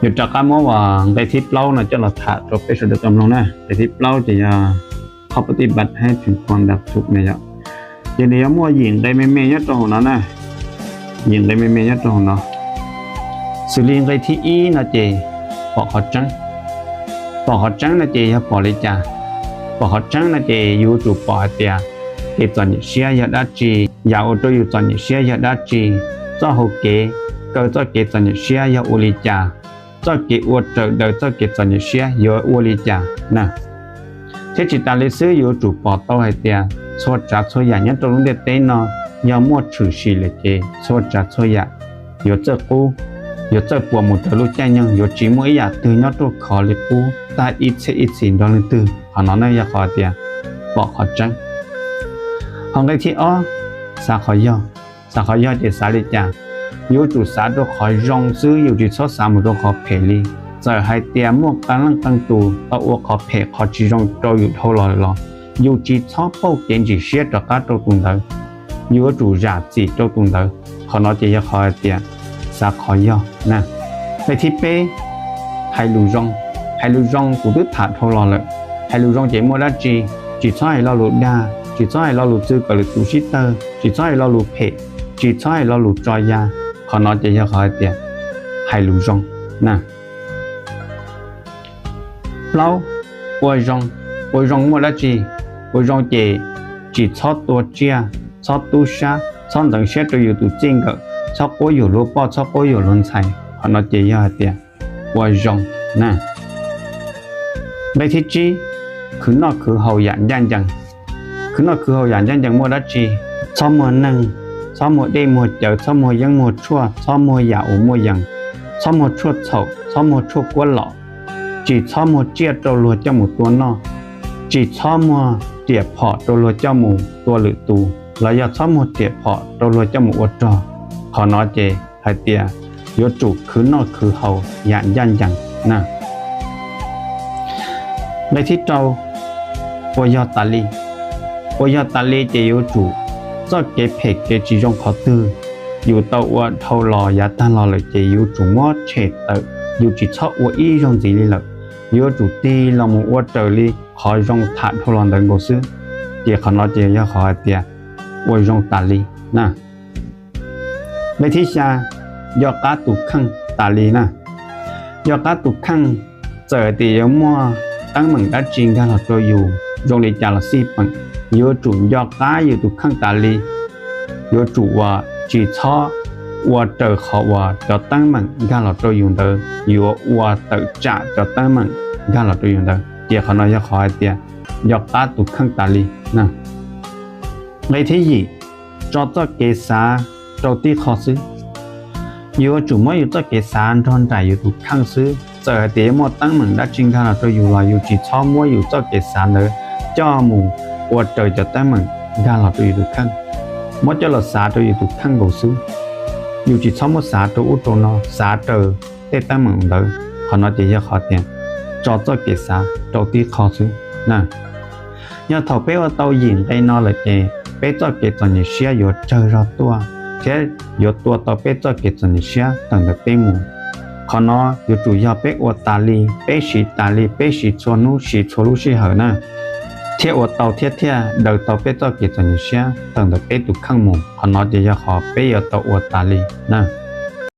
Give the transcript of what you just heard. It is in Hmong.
Yuav rov qab muab uas nqe thib plaub no coj los tham rau peb sawv daws tau mloog na. Nqe thib plaub ces yog ข้อปฏิบัติให้ถึงความดับทุกข์ na yom. Ces nws yuav muaj yim nqe me me nyob rau hauv no na. Yim nqe me me nyob rau hauv no. Xws li nqe thib ib no ces pom qhov tseeb. Pom qhov tseeb no ces yog pom li cas? Pom qhov tseeb no ces yus yuav tsum pom hais tias kev txom nyem siab yog dab tsi, yam ua rau yus txom nyem siab yog dab tsi, txoj hau kev, kaw txoj kev txom nyem siab yog ua li cas, txoj kev ua raws daws txoj kev txom nyem siab yuav ua li cas na. Thiab tsis tas li xwb, yuav tsum pom tau hais tias txhua tsav txhua yam nyob rau lub ntiaj teb no yog muaj tshwm sim lawm ces txhua tsav txhua yam yuav txawj qub, yuav txawj puas mus raws lub caij nyoog, yuav tsis muaj ib yam twg nyob ruaj khov li qub tag ib txhiab ib txhis nrog leej twg. Qhov no ne yog qhov tias pom qhov tseeb. Ho nqe thib ob, xav qhov yog. Xav qhov yog ces xav li cas? Yuav tsum xav rau qhov zoo xwb, yus tsis txhob xav mus rau qhov phem li. Txawm hais tias muaj qee leej qee tus tau ua qhov phem qhov tsis zoo rau yus dhau los lawm los yus tsis txhob pauj kev ntsim siab rov qab rau tus ntawd. Yuav tsum zam txim rau tus ntawd. Qhov no ces yog qhov hais tias xav qhov yog na. Nqe thib peb, hais lus zoo. Hais lus zoo kuv twb tham dhau los lawm. Hais lus zoo ces muaj dab tsi? Tsis txhob hais lo lus dag, tsis txhob hais lo lus txwv kom lwm tus sib tawg, tsis txhob hais lo lus phem, tsis txhob hais lo lus tso ya. Qhov no ces yog qhov hais tias hais lus zoo na. Plaub, ua zoo. Ua zoo muaj dab tsi? Ua zoo ces tsis txhob tua tsiaj, txhob tub sab, txhob ntxeev siab rau yus tus txij nkawm, txhob quab yuam luag poj, txhob quab yuam luag ntxhais. Qhov no ces yog hais tias ua zoo na. Nqe thib tsib, khwv noj khwv haus yam ncaj ncees. Khwv noj khwv haus yam ncaj ncees muaj dab tsi? Txhob muag neeg, txhob muag dej muag cawv, txhob muag yeeb muag tshuaj, txhob muag yam uas muaj yees, txhob muag tshuaj txhaum, txhob muag tshuaj kuab lom, tsis txhob muag tsiaj rau luag coj mus tua noj, tsis txhob muag riam phom rau luag coj mus tua lwm tus, los yog txhob muag riam phom rau luag coj mus ua rog. Qhov no ces hais tias yuav tsum khwv noj khwv haus yam ncaj ncees na. Nqe thib rau, ua yog tas li. Ua yog tas li ces yuav tsum txoj kev phem kev tsis zoo qhov twg yus tau ua dhau los yav tag los lawm ces yuav tsum muab tshem tawm, yus tsis txhob ua ib zaug ntxiv li lawm. Yuav tsum tig los mus ua raws li qhov zoo tham dhau los ntawd nkaus xwb. Ces qhov no ces yog qhov hais tias ua zoo tas li na. Nqe thib xya, nco qab tus kheej tas li na. Nco qab tus kheej, txawm hais tias yuav muaj teeb meem dab tsi nkag los rau yus zoo li cas los xij peem, yuav tsum nco qab yus tus kheej tas li. Yuav tsum uas tsis txhob ua raws qhov uas cov teeb meem nkag los rau yus ntawd yuav ua tawm tsam cov teeb meem nkag los rau yus ntawd. Ces qhov no yog qhov hais tias nco qab tus kheej tas li na. Nqe thib yim, tso txoj kev xav rau tib qho xwb. Yuav tsum muab yus txoj kev xav nrog nraim yus tus kheej xwb. Txawm hais tias yuav muaj teeb meem dab tsi nkag los rau yus los yus tsis txhob muab yus txoj kev xav ntawd coj mus ua raws cov teeb meem nkag los rau yus tus kheej. Muab coj los xav rau yus tus kheej nkaus xwb. Yus tsis txhob muab xav rau ub rau no, xav raws tej teeb meem ntawd. Qhov no ces yog qhov tias tso txoj kev xav rau tib qho xwb na. Yog thaum peb ua tau yim nqe no lawm ces peb txoj kev txom nyem siab yuav tsawg zog tuaj thiab yuav tua tau peb txoj kev txom nyem siab tawm ntawm peb mus. Qhov no yuav tsum yog peb ua tas li, peb siv tas li, peb siv txhua hnub siv txhua lub sij hawm na, thiaj ua tau thiab thiaj daws tau peb txoj kev txom nyem siab tawm ntawm peb tus kheej mus. Qhov no ces yog qhov peb yuav tau ua tas li na.